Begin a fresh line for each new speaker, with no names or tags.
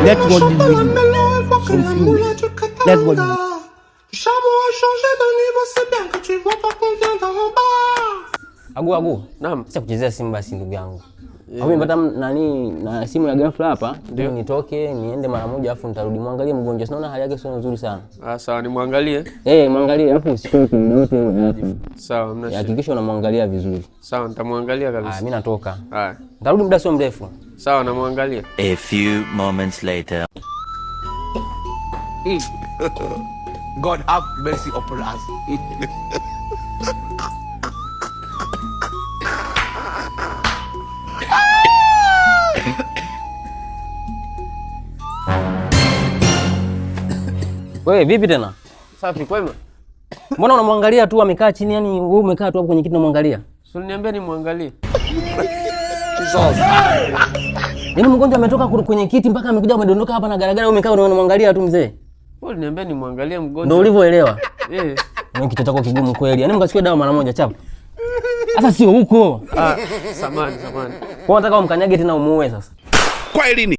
Let's watch this video. Some few. Let's watch this.
Chameau a changé de niveau, c'est bien que tu vois pas qu'on vient d'en bas.
Agu agu.
Naam.
Sasa kuchezea simu basi ndugu yangu. Au mimi pata nani na simu ya ghafla hapa, ndio nitoke niende mara moja afu nitarudi muangalie mgonjwa. Sinaona hali yake sio nzuri sana.
Ah, sawa nimwangalie.
Eh, muangalie afu usitoke muda wote wewe hapa.
Sawa, mna shida.
Hakikisha unamwangalia vizuri.
Sawa, nitamwangalia kabisa.
Ah, mimi natoka.
Haya.
Nitarudi muda sio mrefu.
Sawa, namwangalia.
A few moments later.
God have mercy upon us.
Wewe vipi tena?
Safi, kwema.
Mbona unamwangalia tu amekaa chini, yani wewe umekaa tu hapo kwenye kiti unamwangalia?
Si uliniambia nimwangalie.
Yaani mgonjwa ametoka kwenye kiti mpaka amekuja amedondoka hapa na garagara, wewe umekaa unamwangalia tu mzee.
Wewe uliniambia nimwangalie mgonjwa.
Ndio ulivyoelewa.
Eh.
Ni kichwa chako kigumu kweli. Yaani mkachukue dawa mara moja chapa. Sasa sio huko.
Ah, samahani, samahani.
Kwa nataka umkanyage tena umuue sasa.
Kwa elini.